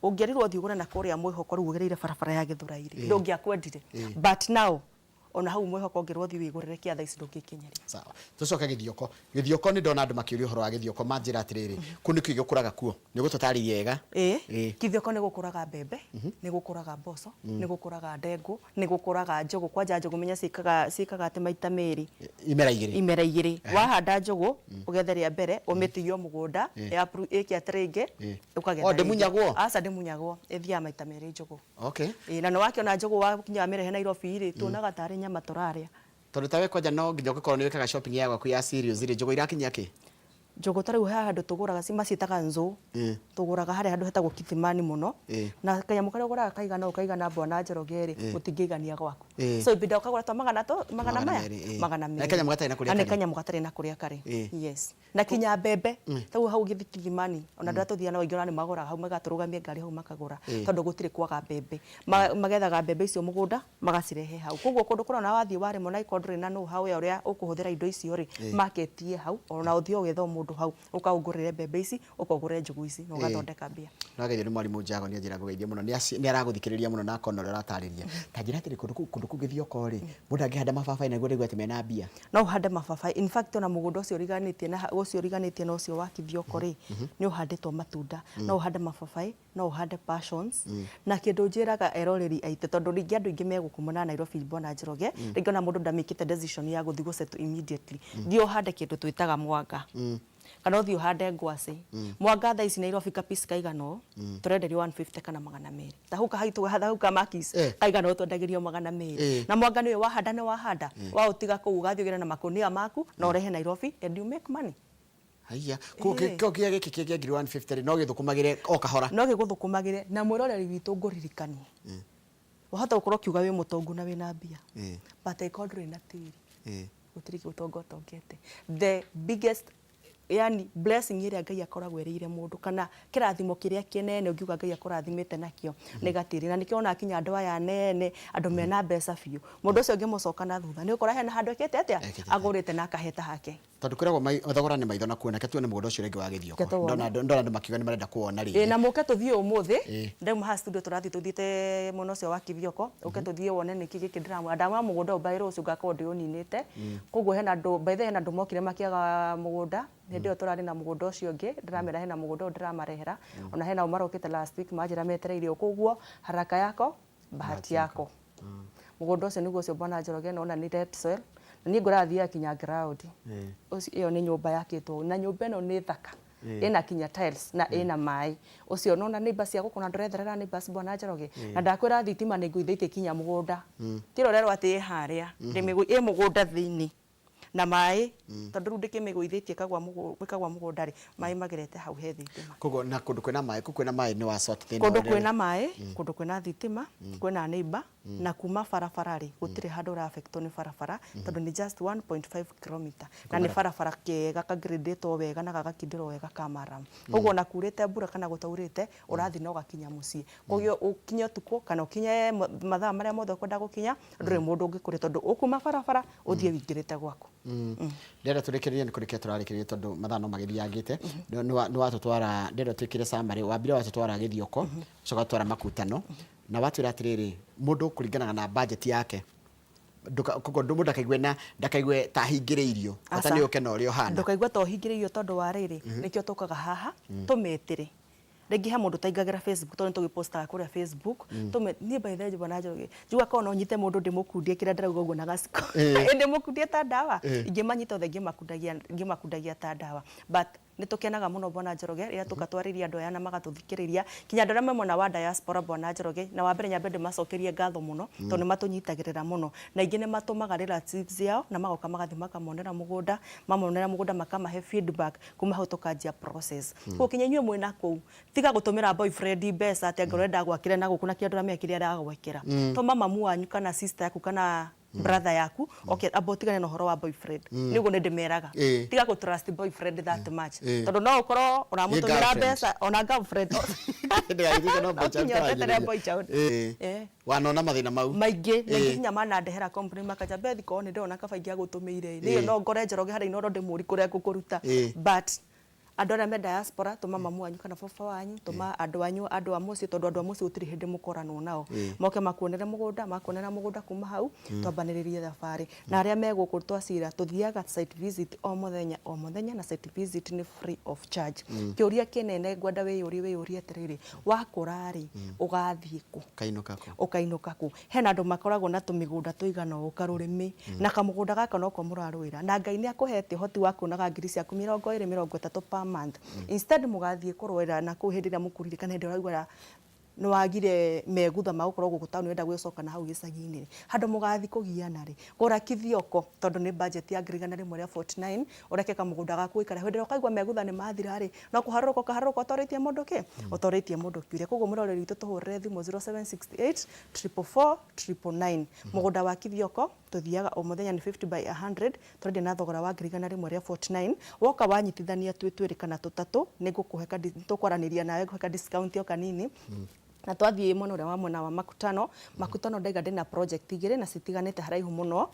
ũngĩerirwo ũthiĩ ũgũre na kũrĩa Mwĩhoko, rĩu ũgereire barabara ya Gĩthũrai rĩ, ndũngĩakwendire. But now ona hau Mwĩhoko ũngĩrwo ũthiĩ wĩgũrĩre kĩa thaa ici, ndũngĩkinyeria. Sawa, tũcoke Gĩthioko. Gĩthioko nĩ ndona andũ makĩũria ũhoro wa Gĩthioko, manjĩra atĩrĩrĩ, kũu nĩkĩo gĩkũraga kuo, nĩ ũgũtũtarĩria wega. Ĩĩ. Kithioko nĩ gũkũraga mbembe, nĩ gũkũraga mboco, nĩ gũkũraga ndengũ, nĩ gũkũraga njũgũ. Kwanja njũgũ menya ciĩkaga atĩ maita merĩ. Imera igĩrĩ. Imera igĩrĩ. Wahanda njũgũ, ũgethe rĩa mbere, ũmĩtigie o mũgũnda, ĩke atĩ rĩngĩ, ũkagetha O, rĩngĩ. ndĩmunyagwo? Aca, ndĩmunyagwo, ĩthiaga maita merĩ njũgũ. Ĩĩ, na nĩ wakĩona njũgũ wakinya wamĩrehe Nairobi rĩ, tuonaga tarĩ nyama tũrarĩa. Tondũ tawe kwanja no nginya ũngĩkorwo nĩ wĩkaga shopping ya gwaku ya cereals rĩ, njũgũ irakinyia kĩ? Njũgũ ta rĩu haha handũ tũgũraga maciĩtaga nzũ. Tũgũraga harĩa handũ hetagwo Kithimani mũno. Na kanyamũ karĩa ũgũraga kaigana ũũ kaigana, bwana Njoroge rĩ, mũtingĩigania gwaku. So ibinda ũkagũra twa magana to magana Magana maya merĩ, ĩĩ. magana Na nĩ merĩ. kanyamũ gatarĩ na kũrĩa Na nĩ karĩ. kanyamũ gatarĩ na kũrĩa karĩ. Yes, na kinya mbembe ta rĩu hau Kithimani, ona andũ arĩa tũthiaga nao aingĩ ona nĩ magũraga hau, magatũrũgamia ngari hau makagũra, tondũ gũtirĩ kwaga mbembe. Magethaga mbembe icio mũgũnda, magacirehe hau. Koguo kũndũ kũrona wathiĩ warĩmwo, na angĩkorwo ndũrĩ na know how ya ũrĩa ũkũhũthĩra indo icio rĩ, market ĩ hau, ona ũthiĩ ũgetha o mũndũ hau, ũkaũngũrĩre mbembe ici, ũkogũre njũgũ ici na ũgathondeka mbia. Nĩwageithio nĩ mwarimũ Njago, nĩ anjĩra ngũgeithie mũno, nĩ aragũthikĩrĩria mũno na akona ũrĩa ũratarĩria. Ta njĩra atĩrĩ, kũndũ kũu Gĩthioko rĩ, mũndũ angĩhanda mababaĩ nĩguo ndaigua atĩ mena mbia? No ũhande mababaĩ. In fact, ona mũgũnda ũcio ũriganĩtie na ũcio ũriganĩtie na ũcio wa Kithioko rĩ, nĩ ũhandĩtwo matunda. No ũhande mababaĩ, no ũhande passions. Na kĩndũ njĩraga eroreri aitũ, tondũ rĩngĩ andũ aingĩ me gũkũ mwena wa Nairobi, bwana Njoroge, rĩngĩ ona mũndũ ndamĩkĩte decision ya gũthiĩ gũsettle immediately, thiĩ ũhande kĩndũ twĩtaga mwanga, kana ũthiĩ ũhande ngwacĩ. Mwanga thaa ici Nairobi kapici kaigana ũũ tũrenderio 150 kana 200. Ta hau kahaitũ, hau Kamakis, kaigana ũũ twendagĩrio 200. Na mwanga nĩ ũyũ, wahanda nĩ wahanda, waũtiga kũu, ũgathiĩ ũgĩre na makũnia maku na ũrehe Nairobi and you make money. Haiya, kĩo kĩa gĩkĩ kĩa 1,150 rĩ, no gĩthũkũmagĩre o kahora. No gĩgũthũkũmagĩre. Na mwĩroreri witũ, ngũririkanie, wahota gũkorwo ũkiuga wĩ mũtongu na wĩna mbia, but angĩkorwo ndũrĩ na tĩri, gũtirĩ ũtonga ũtongete. The biggest, yani, blessing ĩrĩa Ngai akoragwo ĩrĩire mũndũ, kana kĩrathimo kĩrĩa kĩnene ũngiuga Ngai akũrathimĩte nakĩo, nĩ gatĩri. Na nĩkĩo wonaga kinya andũ aya anene, andũ mena mbeca biũ, mũndũ ũcio ũngĩmũcoka na thutha nĩ ũkora hena handũ ekĩte atĩa? Ekĩte. Agũrĩte na akaheta hake. Tondũ kwĩragwo thogora nĩ maitho na kuona. Reke tuone mũgũnda ũcio rĩngĩ wa Gĩthioko. Reke tũwone. Ndona andũ makiuga nĩ marenda kuwona Ĩ, rĩngĩ. Na mũke tũthiĩ ũmũthĩ. Ndauma haha studio, tũrathiĩ tũthiĩte mwena ũcio wa Kithioko, ũke tũthiĩ wone nĩkĩ gĩkĩ ndĩramwĩra. Ndamwĩra mũgũnda ũyũ by rũciũ ngakorwo ndĩũninĩte. Koguo hena andũ, by the way, hena andũ mokire makĩaga mũgũnda hĩndĩ ĩyo tũrarĩ na mũgũnda ũcio ũngĩ. Ndĩramera hena mũgũnda ũyũ ndĩramarehera, ona hena o marokĩte last week manjĩra metereire o. Koguo haraka yako Bahati Yako. Mũgũnda ũcio nĩguo ũcio Bwana Njoroge, nona nĩ red soil na niĩ ngũraga thiaga kinya ground. Ũcio ĩyo nĩ nyũmba yakĩtwo na nyũmba ĩno nĩ thaka, ĩna kinya tiles na ĩna maĩ. Ũcio nona neighbors cia gũkũ na ndũretherera neighbors, Bwana Njoroge, na ndakwĩra thitima nĩ ngũithĩtie kinya mũgũnda. Ti ĩrĩa ũrerwo atĩ ĩ harĩa ĩ mũgũnda thĩinĩ na maĩ, tondũ rĩu ndĩkĩmĩgũithĩtie ĩkagwa mũgũnda rĩ, maĩ magerete hau he thitima. Koguo na kũndũ kwĩna maĩ, kũu kwĩna maĩ nĩ wa sort thĩna. Kũndũ kwĩna maĩ, kũndũ kwĩna thitima, kwĩna neighbor, na kuma barabara rĩ, gũtirĩ handũ ũra affectwo nĩ barabara, tondũ nĩ just 1.5 kilometer na nĩ barabara kega kagradĩtwo wega na gagakindĩrwo wega ka maram. Koguo ona kurĩte mbura kana gũtaurĩte, ũrathiĩ na ũgakinya mũciĩ. Koguo ũkinye ũtukũ kana ũkinye mathaa marĩa mothe ũkwenda gũkinya, ndũrĩ mũndũ ũngĩkũria, tondũ ũkuma barabara ũthiĩ wĩingĩrĩte gwaku. Ndĩrenda tũrĩkĩrĩrie, nĩ kũrĩkia tũrarĩkĩrĩria tondũ mathaa no magĩthiangĩte. Nĩ watũtwara, ndĩrenda twĩkĩre summary. Wambire watũtwara Gĩthioko, ũcoka watũtwara Makutano, na watwĩra atĩrĩrĩ, mũndũ kũringanaga na budget yake. Koguo mũndũ ndakaigue na ndakaigue ta ahingĩrĩirio bata Aca. nĩ ũke na ũrĩa ũhana. Ndũkaigua ta ũhingĩrĩirio, tondũ wa rĩrĩ, nĩkĩo tũkaga haha tũmetĩre. Rĩngĩ he mũndũ ũtaingagĩra Facebook, tondũ nĩtũgĩpostaga kũrĩa Facebook. Tũme niĩ by the way, Bwana Njoroge, njugaga korwo no nyite mũndũ ndĩmũkundie kĩrĩa ndĩrauga ũguo na gaciko, ndĩmũkundie ta ndawa. Ingĩmanyita othe ngĩmakundagia ta ndawa. But nĩ tũkenaga mũno, Bwana Njoroge, rĩrĩa tũka twarĩria andũ aya na magatũthikĩrĩria, kinya andũ arĩa me mwena wa diaspora, Bwana Njoroge. Na wa mbere nyambe ndĩmacokerie ngatho mũno, tondũ nĩ matũnyitagĩrĩra mũno, na aingĩ nĩ matũmaga relatives yao na magoka magathiĩ makamonera mũgũnda, mamonera mũgũnda makamahe feedback. Kuma hau tũkanjia process. Koguo kinya inyuĩ mwĩna kũu, tiga gũtũmĩra boyfriend mbeca atĩ angĩkorwo ũrenda gwakĩre na gũkũ na kĩandũ ũramenya kĩrĩa aragwakĩra. Tũma mamu wanyu kana sister yaku kana brother yaku. Okay, amba ũtigane na ũhoro wa boyfriend. Nĩ ũguo nĩ ndĩmeraga, tiga gũ trust boyfriend that much, tondũ no ũkorwo ũramũtũmĩra girlfriend. Mbeca ona girlfriend. Ndĩgagĩtuĩke no boy child. No kinya ũtetere tũranjĩrĩria. Boy child. Wanona mathĩna mau. Maingĩ maingĩ, nginya manandehera complaint makanja Bethi, korwo nĩ ndĩrona kaba ingĩagũtũmĩire. Niĩ no ngore Njoroge harĩa Inooro ndĩmũri kũrĩa ngũkũruta. But andũ arĩa me diaspora, tũma mamu wanyu kana baba wanyu, tũma andũ anyu, andũ a mũciĩ, tondũ andũ a mũciĩ gũtirĩ hĩndĩ mũkoranwo nao. Moke makuonere mũgũnda, makuonera mũgũnda, kuma hau twambanĩrĩrie thabarĩ. Na arĩa me gũkũ twacira, tũthiaga site visit o mũthenya o mũthenya, na site visit nĩ free of charge. Kĩũria kĩnene ngwenda wĩyũrie atĩrĩrĩ, wakũra rĩ, ũgathiĩ kũ? Kainũka kũ? Ũkainũka kũ? Hena andũ makoragwo na tũmĩgũnda tũigana ũũ karũrĩmĩ, na kamũgũnda gaka noko mũrarũĩra, na Ngai nĩ akũhete ũhoti wa kuonaga ngiri ciaku 20, 30 per month. Instead mũgathiĩ kũrũĩra na kũu hĩndĩ ĩrĩa mũkũrire, kana hĩndĩ ĩrĩa ũraigua nĩ wagire megutha ma gũkorwo gũkũ taũni, ũrenda gwĩcoka na hau gĩcagi-inĩ rĩ, handũ mũgathiĩ kũgiana rĩ, gũra Kithioko, tondũ nĩ budget ya ngiri 149, ũreke kamũgũnda gaku gũikara. Hĩndĩ ĩrĩa ũkaigua megutha nĩ mathira rĩ, no kũharũrũka ũkaharũrũka ũtorĩtie mũndũ kĩ ũtorĩtie mũndũ kĩũria. Koguo mũroreri witũ, tũhũrĩre thimũ 0768 444 999. Mũgũnda wa Kithioko tũthiaga o mũthenya, nĩ 50 by 100, tũrendia na thogora wa ngiri 149. Woka wanyitithania twĩ twĩrĩ kana tũtatũ, nĩ ngũkũhe tũkwaranĩria nawe, ngũhe ka discount o kanini. Na twathiĩ mwena ũrĩa wa mwena wa Makutano, Makutano ndaiga ndĩna project igĩrĩ na citiganĩte haraihu mũno,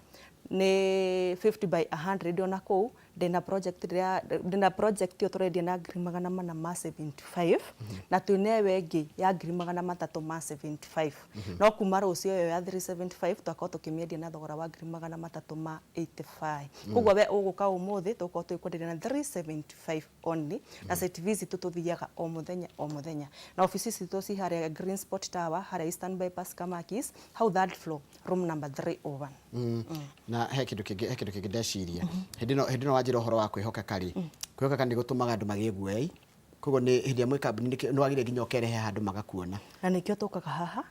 nĩ 50 by 100. Ona kũu ndĩna project ĩrĩa ndĩna project ĩyo tũrendia na ngiri 475, na twĩna ĩyo ĩngĩ ya ngiri 375. No kuma rũciũ ĩyo ya 375 twakorwo tũkĩmĩendia na thogora wa ngiri 385. Koguo we ũgũka ũmũthĩ, tũgũkorwo tũgĩkwenderia na 375 only. Na site visit tũthiaga o mũthenya o mũthenya, na ofici citũ ci harĩa Green Spot Tower, harĩa Eastern Bypass, Kamakis hau, third floor, room number 301. Na he kĩndũ kĩngĩ ndeciria hĩndĩ ĩno wanjĩra ũhoro wa kwĩhokeka rĩ, kwĩhokeka nĩ gũtũmaga andũ magĩe guoya. Koguo nĩ hĩndĩ ĩrĩa mwĩ kambuni nĩ wagĩrĩire nginya ũkerehe handũ magakuona. Na nĩkĩo tũkaga haha,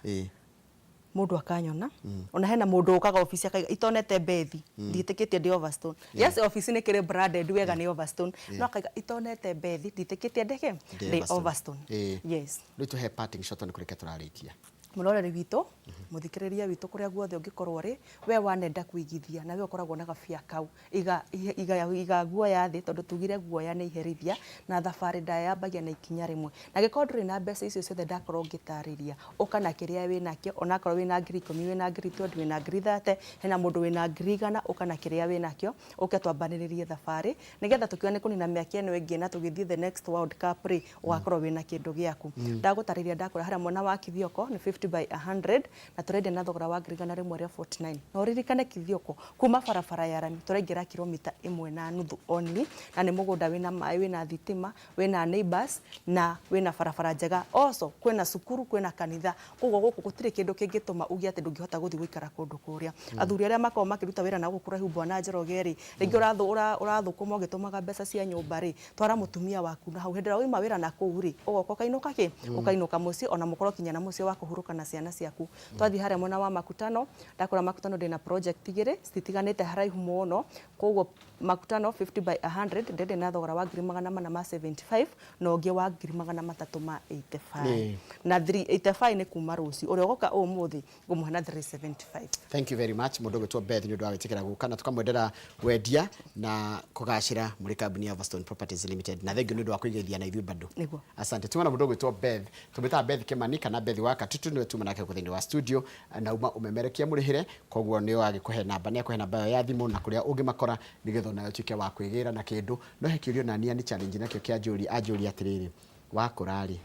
mũndũ akanyona. Ona hena mũndũ ũkaga ofici akaiga itonete Bethi ndiĩtĩkĩtie ndĩ Overstone. Yes, ofici nĩ kĩrĩ branded wega nĩ Overstone, no akaiga itonete Bethi ndiĩtĩkĩtie ndĩkĩ ndĩ ndĩ Overstone. Overstone. Yes. Rĩu tũhe parting shot, nĩ kũrĩkia tũrarĩkia. Mũroreri witũ, mũthikĩrĩria witũ, kũrĩa guothe ũngĩkorwo rĩ, we wanenda kũigithia na we ũkoragwo na gabia kau, iga, iga, iga guoya thĩ, tondũ tugire guoya nĩ iherithia, na thabarĩ ndaya yambagia na ikinya rĩmwe. Na gĩkorwo ndũrĩ na mbeca icio ciothe ndakorwo ngĩtarĩria, ũka na kĩrĩa wĩ nakĩo. Onakorwo wĩna ngiri 10, wĩna ngiri 20, wĩna ngiri 30, hena mũndũ wĩna ngiri 100, ũka na kĩrĩa wĩ nakĩo, ũke twambanĩrĩrie thabarĩ, nĩgetha tũkiona nĩ kũnina mĩaka ĩno ĩngĩ na tũgĩthiĩ the next World Cup rĩ, ũgakorwo wĩna kĩndũ gĩaku. Ndagũtarĩria, ndakũra harĩa mwena wa Kithioko nĩ 50 by 100 na Tũrendia na thogora wa 149,000. Na ũririkane Kithioko, kuma barabara ya rami tũraingĩra kilomita 1.5 only, na nĩ mũgũnda wĩna maĩ, wĩna thitima, wĩna neighbors na wĩna barabara njega. Also kwĩna cukuru, kwĩna kanitha, koguo gũkũ gũtirĩ kĩndũ kĩngĩtũma uge atĩ ndũngĩhota gũthiĩ gũikara kũndũ kũrĩa. Athuri arĩa makoragwo makĩruta wĩra na gũkũ kũraihu, bwana Njoroge rĩ, rĩngĩ ũrathũkũma ũgĩtũmaga mbeca cia nyũmba rĩ, twara mũtumia waku na hau. Hĩndĩ ĩrĩa wauma wĩra na kũu rĩ, ũgoka ũkainũka kĩ ũkainũka mũciĩ, ona mũkorwo kinya na mũciĩ wa kũhurũka na ciana ciaku. Twathiĩ harĩa mwena wa Makutano, ndakũra Makutano ndĩna project igĩrĩ citiganĩte haraihu mũno. Koguo Makutano 50 by 100 ndĩrĩ na thogora wa 475,000 na ũngĩ wa 385,000. Na 385 nĩ kuma rũciũ. Ũrĩa ũgoka ũmũthĩ ngũmũhe na 375. Thank you very much, mũndũ ũgwĩtwo Beth, nĩ ũndũ wa gwĩtĩkĩra gũka, na tũkamwendera wendia na kũgacĩra mũrĩ kambuni ya Overstone Properties Limited, na thengiũ nĩ ũndũ wa kũigithia na ithuĩ bado. Nĩguo. Asante. Tuma na mũndũ ũgwĩtwo Beth, tũmĩtaga Beth Kĩmani kana Beth wa Katutu, nĩwe tuma nake gũkũ thĩinĩ wa studio, na uma ũmemerekia mũrĩhĩre. Koguo nĩ wagĩkũhe namba, nĩ akũhe namba ĩyo ya thimũ na kũrĩa ũngĩmakora, nĩgetha onawe ũtuĩke wa kwĩgĩra na kĩndũ. No he kĩũria onania nĩ challenge nakĩo kĩa njũria, anjũria atĩrĩrĩ, wakũra rĩ,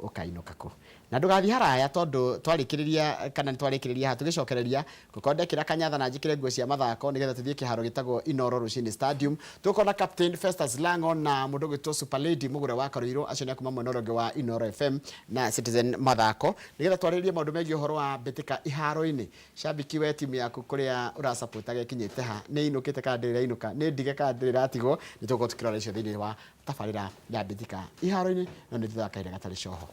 ũkainũka kũ? Na ndũgathiĩ haraya, tondũ twarĩkĩrĩria kana nĩ twarĩkĩrĩria haha, tũgĩcokereria ngũkorwo ndekĩra kanyatha na njĩkĩre nguo cia mathako, nĩgetha tũthiĩ kĩharo gĩtagwo Inoro Rũcinĩ Stadium. Tũgũkorwo na Captain Festus Lango na mũndũ ũgwĩtwo Super Lady Mũgũre wa Karũirũ, acio nĩ a kuma mwena ũrĩa ũngĩ wa Inoro FM na Citizen Mathako, nĩgetha twarĩrĩrie maũndũ megiĩ ũhoro wa mbĩtĩka iharo-inĩ. Shabiki we timu yaku kũrĩa ũracapotaga ĩkinyĩte ha? Nĩ ĩinũkĩte kana ndĩrĩ ĩrainũka? Nĩ ndige kana ndĩrĩ ĩratigwo? Nĩ tũgũkorwo tũkĩrora icio thĩinĩ wa tabarĩra ya mbĩtĩka iharo-inĩ, no nĩ thutha wa kahinda gatarĩ coho.